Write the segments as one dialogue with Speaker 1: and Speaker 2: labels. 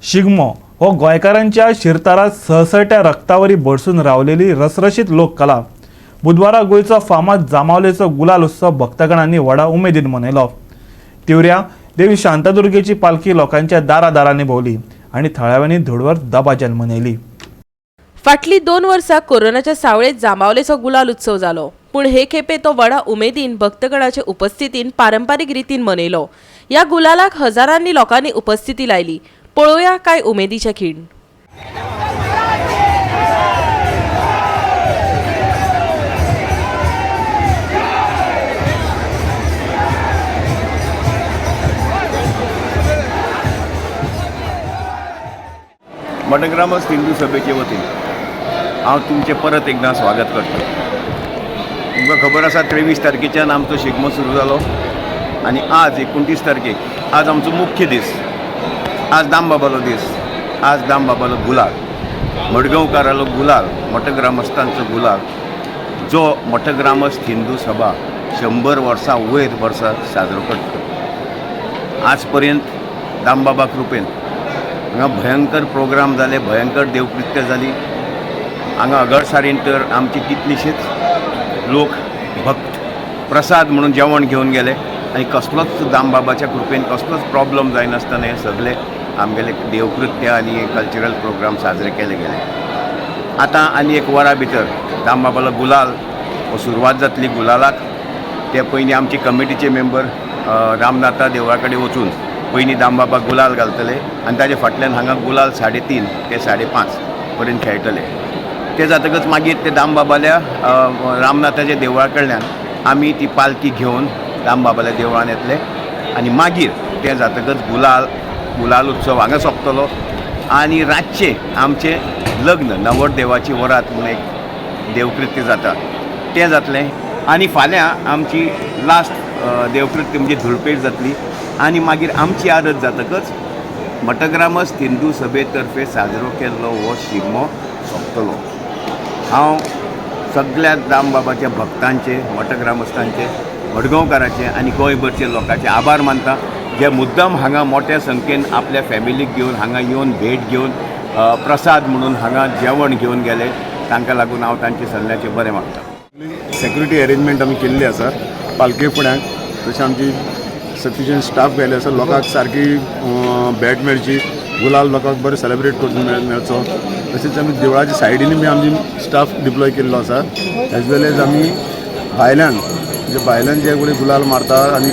Speaker 1: शिगमो हो गोंयकारांच्या शिरतारात सहसळट्या रक्तावरी भरसून रावलेली रसरशीत लोककला. बुधवारा गोंयचो फामाद जांबावलेचो गुलाल उत्सव भक्तगणांनी व्हडा उमेदीन मनयलो. तिवऱ्या देवी शांतादुर्गेची पालखी लोकांच्या दारादारांनी भोंवली आनी थळाव्यांनी धुडवर दबाज्यान मनयली.
Speaker 2: फाटली 2 वर्सां कोरोनाच्या सावळेत जांबावलेचो गुलाल उत्सव जालो, पूण हे खेपे तो व्हडा उमेदीन भक्तगणाचे उपस्थितीन पारंपारीक रितीन मनयलो. ह्या गुलालाक हजारांनी लोकांनी उपस्थिती लायली. पळोवया काय उमेदीचे खीण.
Speaker 3: मठग्रामस्थ हिंदू सभेचे वतीन हांव तुमचें परत एकदां स्वागत करता. तुमकां खबर आसा 23 तारखेच्यान आमचो शिगमो सुरू जालो आनी आज 29 तारखेक आज आमचो मुख्य दीस. आज दामबाबालो दीस, आज दामबाबालो गुलाल, मडगांवकारालो गुलाल, मठग्रामस्थांचो गुलाल, जो मठग्रामस्थ हिंदू सभा 100 वर्सां वयर वर्सां साजरो करता. आज पर्यंत दामबाबा कृपेन हांगा भयंकर प्रोग्राम जाले, भयंकर देवकृत्य जाली. हांगा अगरसारीन तर आमचे कितलेशेच लोक भक्त प्रसाद म्हणून जेवण घेवन गेले आनी कसलोच दामबाबाच्या कृपेन कसलोच प्रॉब्लम जायनासतना हे सगळे आमगेले देवकृत्य आनी कल्चरल प्रोग्राम साजरे केले गेले. आतां आनी एक वरा भितर दामबाबालो गुलाल हो सुरवात जातली. गुलालाक ते पयलीं आमचे कमिटीचे मेंबर रामनाथा देवळा कडेन वचून पयलीं दामबाबाक गुलाल घालतले आनी ताजे फाटल्यान हांगा गुलाल 3:30 ते 5:30 पर्यंत खेळटले. ते जातकच मागीर ते दामबाबाल्या रामनाथाच्या देवळा कडल्यान आमी ती पालखी घेवन दामबाबाल्या देवळान येतले आनी मागीर ते जातकच गुलाल उत्सव हांगा सोंपतलो आनी रातचें आमचें लग्न नवरदेवाची वरात म्हूण एक देवकृत्य जाता तें जातलें. आनी फाल्यां आमची लास्ट देवकृत्य म्हणजे धुळपेट जातली आनी मागीर आमची आरत जातकच मठग्रामस्थ हिंदू सभेतर्फे साजरो केल्लो हो शिगमो सोंपतलो. हांव सगळ्या दामबाबाच्या भक्तांचे, मठग्रामस्थांचे, मडगांवकाराचे आनी गोंयभरचे लोकांचे आभार मानता, जे मुद्दम हांगा मोठ्या संख्येन आपल्या फॅमिलीक घेवन हांगा येवन भेट घेवन प्रसाद म्हणून हांगा जेवण घेवन गेले. तांकां लागून हांव तांचे सल्ल्याचें बरें मागता.
Speaker 4: सेक्युरिटी अरेंजमेंट आमी केल्ली आसा पालखे फुड्यांक, तशें आमची सफिशियंट स्टाफ घायले आसा. लोकांक सारकी भेट मेळची, गुलाल लोकांक बरें सेलेब्रेट करून मेळचो. तशेंच आमी देवळाच्या सायडीनी बी आमची स्टाफ डिप्लॉय केल्लो आसा. एज वेल एज आमी भायल्यान, म्हणजे भायल्यान जे कोणी गुलाल मारता आनी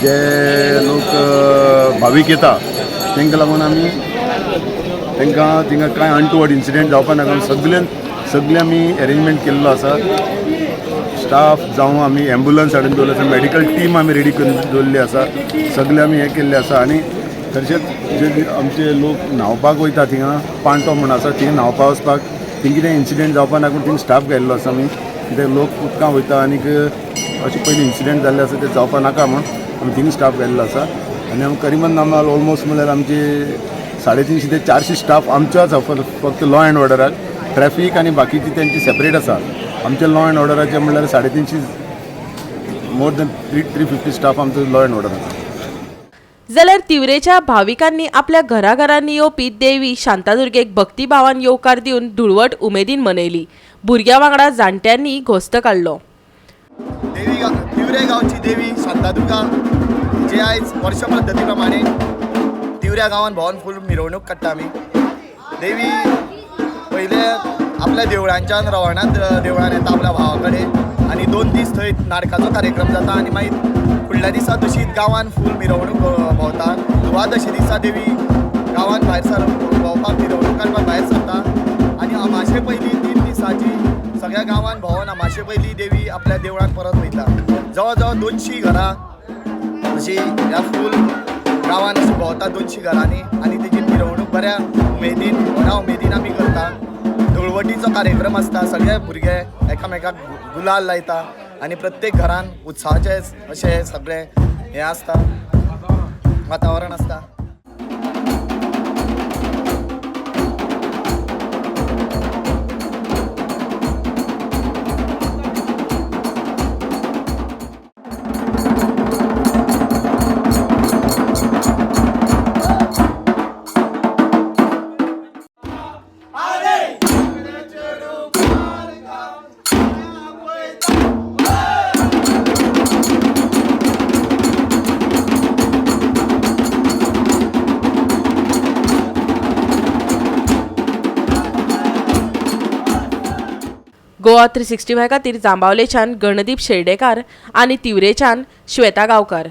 Speaker 4: जे लोक भावीक येता तांकां लागून आमी तांकां थिंगा कांय अनटुवर्ड इन्सिडेंट जावपा नाका, सगळे आमी अरेंजमेंट केल्लो आसा. स्टाफ जावं आमी एम्बुलन्स हाडून दवरले आसा, मेडिकल टीम आमी रेडी करून दवरली आसा, सगळे आमी हें केल्लें आसा. आनी तशेंच जे आमचे लोक न्हांवपाक वयता थिंगा पाणटो म्हूण आसा, थिंगा न्हांवपाक वचपाक थिंग कितें इन्सिडेंट जावपा नाका म्हूण थिंग स्टाफ घायल्लो आसा आमी. कित्याक लोक उदकां वयता आनीक अशें पयलीं इन्सिडेंट जाल्ले आसा ते जावपा नाका म्हूण आमी थिंग स्टाफ घायल्लो आसा. आनी आमी करिमन आमी ऑलमोस्ट म्हणल्यार आमची 350 ते 400 स्टाफ आमचो आसा, फक्त लॉ एंड ऑर्डराक. ट्रॅफीक आनी बाकीची तेंची सेपरेट आसा. आमचे लॉ एंड ऑर्डराचे म्हणल्यार 350, मोर दॅन 350 स्टाफ आमचो लॉ एंड ऑर्डर आसा.
Speaker 2: जाल्यार तिवरेच्या भाविकांनी आपल्या घराघरांनी येवपी देवी शांतादुर्गेक भक्तिभावान येवकार दिवन धुळवट उमेदीन मनयली. भुरग्यां वांगडा जाणट्यांनी घोस्त काडलो.
Speaker 5: देवी तिवरे गांवची देवी शांतादुर्गा जे आयज वर्ष पद्दती प्रमाणे तिवऱ्या गांवान भोंवन फूल मिरवणूक काडटा आमी. देवी पयले आपल्या देवळांच्यान रवळनाथ देवळान येता आपल्या भावा कडेन आनी 2 दीस थंय नाटकाचो कार्यक्रम जाता आनी मागीर फुडल्या दिसा तशीच गांवान फूल मिरवणूक भोंवता. दुवादशी दिसा देवी गांवान भायर सर भोंवपाक मिरवणूक काडपाक भायर सरता आनी अमाशे पयलीं 3 दिसाची सगळ्या गांवान भोंवन अमाशे पयलीं देवी आपल्या देवळान परत वयता. जवळ जवळ 200 घरां अशी ह्या फूल गांवान अशी भोंवता 200 घरांनी आनी तेजी मिरवणूक बऱ्या उमेदीन, व्हडा उमेदीन आमी करता. धुळवटीचो कार्यक्रम आसता, सगळे भुरगे एकामेकाक गुलाल लायता आनी प्रत्येक घरान उत्साहाचे अशें सगळें हें आसता, वातावरण आसता.
Speaker 2: गोवा 365 खातीर जांबावलेच्यान गणदीप शेर्डेकार आनी तिवरेच्यान श्वेता गांवकार.